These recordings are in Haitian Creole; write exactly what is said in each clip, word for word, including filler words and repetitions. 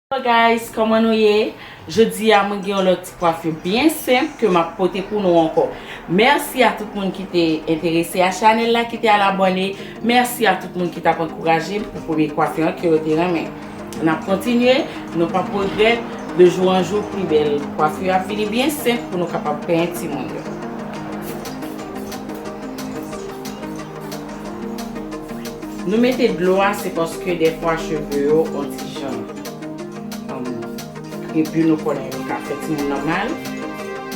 Hello guys, kòman nou ye? Jodi a mwen gen yon lòt ti kwafi byen senp ke m ap pote pou nou ankò. Mèsi a tout moun ki te enterese a chanèl la, ki te al abòne. Mèsi a tout moun ki t ap ankouraje m pou premye kwafi an ke yo te renmen. N ap kontinye, nou p ap regrèt, de jou an jou pi bèl. Kwafi ap vini byen senp pou nou kapab penyen timoun yo. Nou mete dlo a, se paske dèfwa cheve yo on ti jan, um, epi nou konnen yo ka fè timoun nan mal.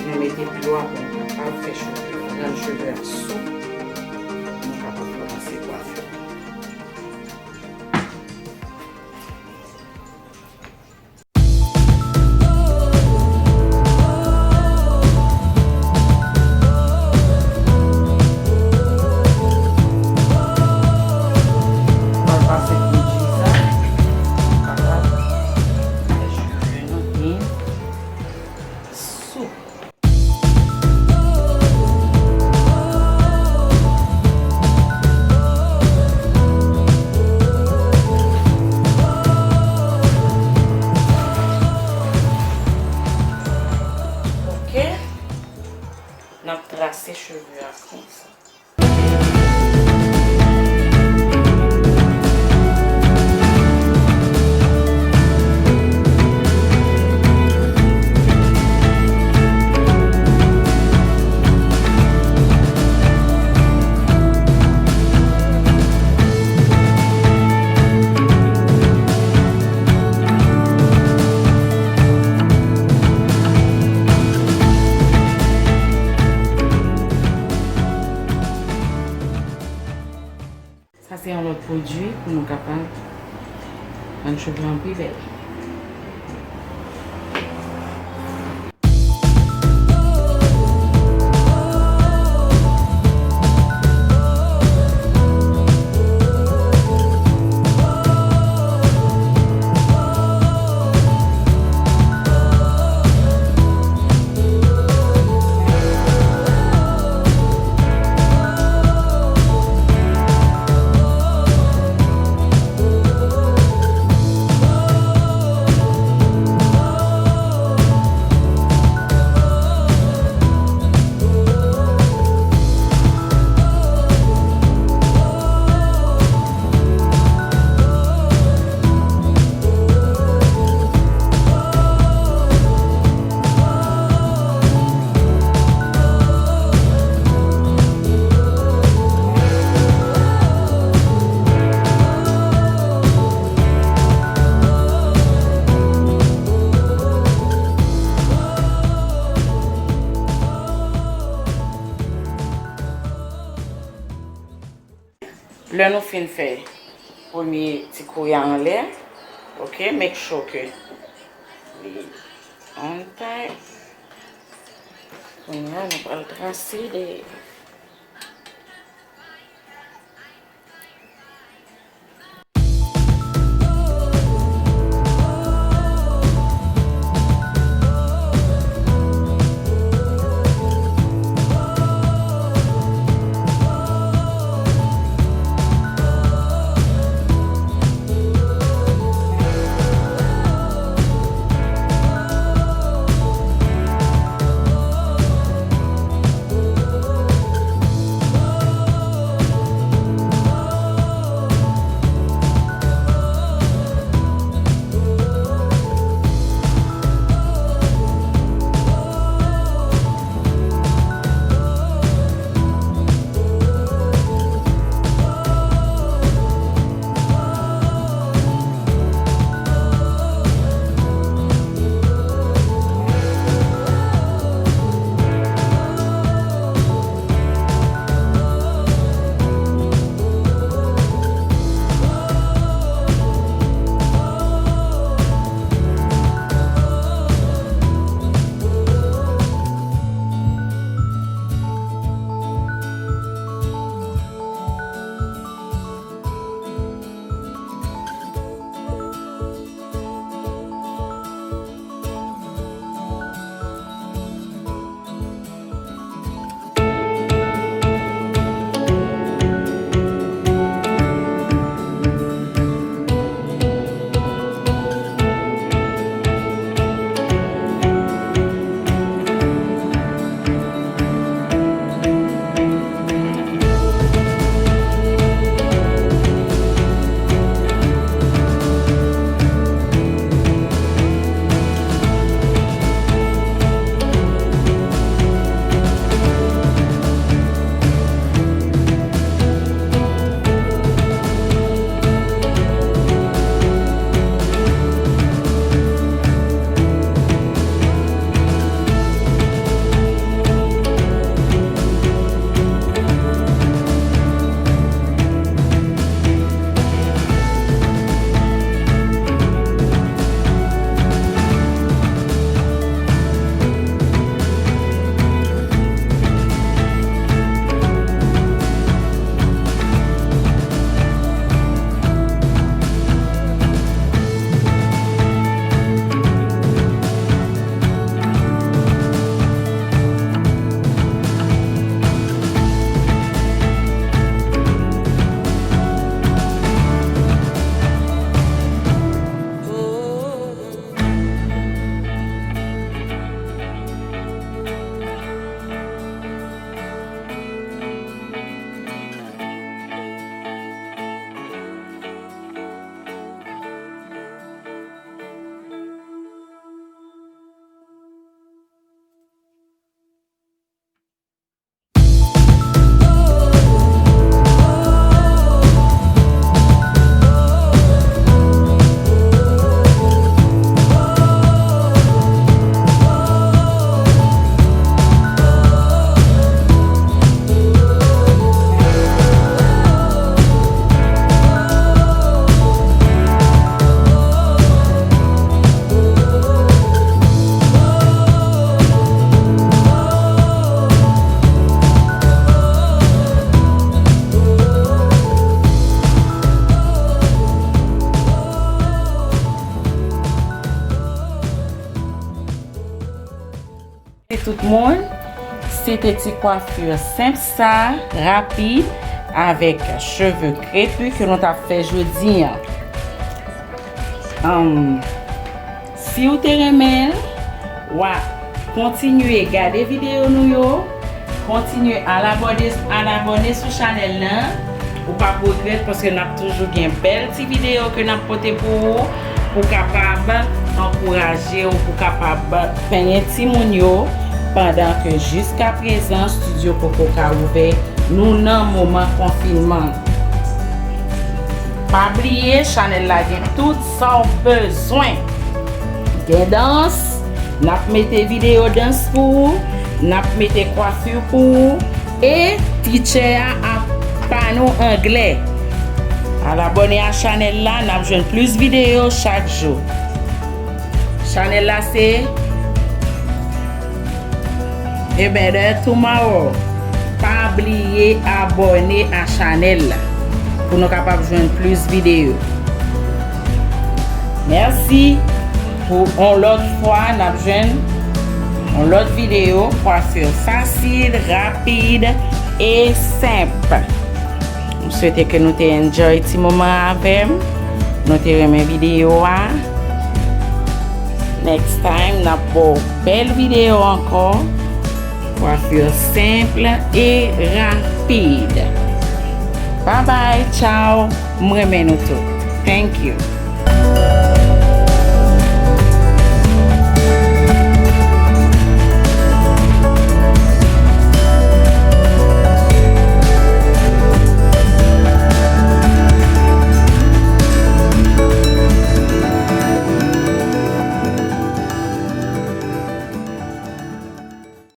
Nou mete dlo a pou nou kapab fè cheve, rann cheve a soup, nou kapab kòmanse kwafi. Pral pase pwodui sa, kapab fè cheve nou byen soup. Ok. N ap trase cheve a konsa. Sa se yon lòt pwodui pou nou kapab rann cheve an pi bèl. Lè nou fin fè premye ti kouri a anlè, ok, make sure ke li on tight. Kounye a, nou pral trase de Moun, se te ti kwafi senp sa, rapid, avèk cheve krepi ke nou t ap fè jodi a. Anm, si w te renmen l, w a kontinye gade videyo nou yo, kontinye al abòne, al abòne sou chanèl lan. Ou p ap regrèt paske n ap toujou gen bèl ti videyo ke n ap pote pou ou, pou kapab ankouraje w, pou kapab penyen timoun yo, pandan ke jiska prezan estidyo Koko ka ouvè, nou nan moman konfinman. Pa bliye, chanèl la gen tout sa w bezwen. Gen dans, n ap mete videyo dans pou ou, n ap mete kwafi pou ou, e teacher a ap pa nou anglè. Al abòne a chanèl la, n ap jwenn plis videyo chak jou. Chanèl la se A Better Tomorrow. Pa bliye abòne a chanèl la pou nou kapab jwenn plis videyo. Mèsi. Pou yon lòt fwa, n ap jwenn yon lòt videyo, kwafi fasil, rapid e senp. M swete ke nou te enjoy ti moman avè m. Nou te renmen videyo a. Next time, n ap ba w bèl videyo ankò. Kwafi senp e rapid. Bye bye, ciao. M renmen nou tout. Thank you.